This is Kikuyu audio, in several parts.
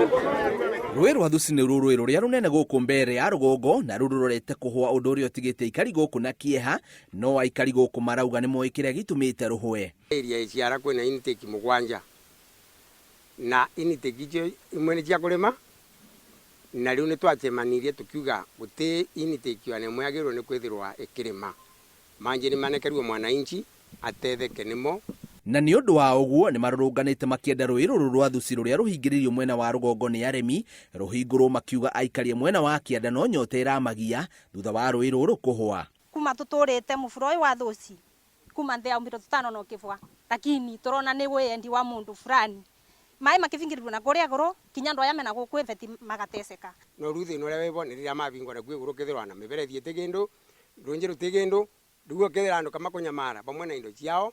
Rũĩ rwa Thuci nĩruo rũĩ rũrĩa rũnene gũkũ Mbeere ya rũgongo na rũu rũrorete kũhũa ũndũ ũrĩa ũtigĩte aikari gũkũ na kĩeha, no aikari gũkũ marauga nĩmoĩ kĩrĩa gĩtũmĩte rũhũe. Area iciara kwĩna intake mũgwanja na intake icio imwe nĩ cia kũrĩma na rĩu nĩ twacemanirie tũkiuga gũtĩ intake ona ĩmwe yagĩrĩirwo nĩ kwĩthĩrwa ĩkĩrĩma. Manjĩ nĩ manekeruo mwananchi atetheke nĩmo. Na nĩ ũndũ wa ũguo nĩmarũrũnganĩte makĩenda rũĩ rũrũ rwa Thuci rũrĩa rũhingĩrĩirio mwena wa rũgongo nĩ arĩmi rũhingũrwo makiuga aikari a mwena wa kĩanda no nyota ĩramagia thutha wa rũĩ rũrũ kũhwa. Kuma tũtũrĩte mũburo ũyũ wa Thuci kuma nthĩ ya umbirwo tũtanona ũkĩbwa lakini tũrona nĩ wĩyendi wa mũndũ fulani maĩ makĩbingĩrĩrio na kũrĩa igũrũ kinya andũ aya mena gũkũ ĩbeti magateceka. No rĩu thĩna ũrĩa wĩvo nĩ rĩrĩa mavingũra kuu ĩgũrũ ũkĩthĩrwa na mĩberethi ĩtĩ kĩndũ, rũnjĩ rũtĩ kĩndũ, Rĩu ũkethera andũ kamakũnyamara vamwe na indo ciao,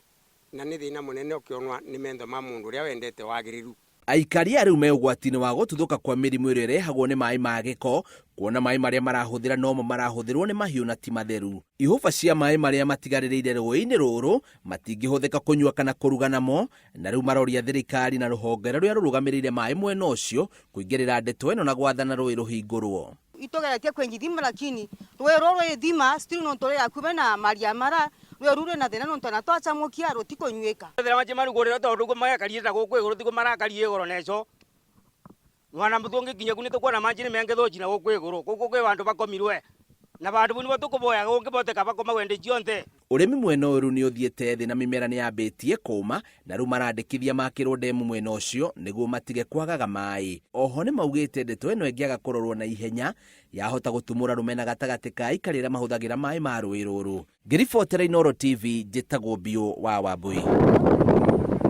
na nĩ thĩna mũnene ũkĩonwa nĩ mentho ma mũndũ ũrĩa wendete wagĩrĩru. Aikari aya rĩu me ũgwati-inĩ wa gũtuthũka kwa mĩrimũ ĩrĩa ĩrehagwo nĩ maĩ ma gĩko, kuona maĩ marĩa marahũthĩra nomo marahũthĩrwo nĩ mahiũ na ti matheru. Ihũba cia maĩ marĩa matigarĩrĩire rũĩ-inĩ rũrũ matingĩhũthĩka kũnyua kana kũruga namo, na rĩu maroria thirikari na rũhonge rũrĩa rũrũgamĩrĩire maĩ mwena ũcio kũingĩrĩra ndeto ĩno na gwathana rũĩ rũhingũrwo. Itogeretie kwenja ithima lakini rũĩ rũrũ rwĩ ithima still nontu rwĩ hakuhĩ na maria mara rũĩ rũu rwĩna thĩna nontu ona twacamũkia rũtikũnyuĩka. Ethera machimarugũrĩre tondũ ũguo magakarire ta gũkũ igũrũ tiguo marakaria igũrũ neco mwana tũngĩkinya kuu nĩtũkuona manji nĩ menge thũci na gũkũ igũrũ gũkũ kwĩ bandu bakomirwe na bandu bau nĩbo tũkũboyaga gũngĩboteka bakomagwe hĩndĩ cionthe. Ũrĩmi mwena ũyũ rĩu nĩ ũthiĩte thĩ na mĩmera nĩ yambĩtie kũma na rĩu marandĩkithia makĩrwo ndemu mwena ũcio nĩguo matige kwagaga maĩ. Oho nĩ maugĩte ndeto ĩno ĩngĩaga kũrorwo na ihenya yahota gũtumũra rũmena gatagatĩ ka aikari arĩa mahũthagĩra maĩ ma rũĩ rũrũ. Ngĩribotera Inooro TV njĩtagwo Biũ wa Wambui.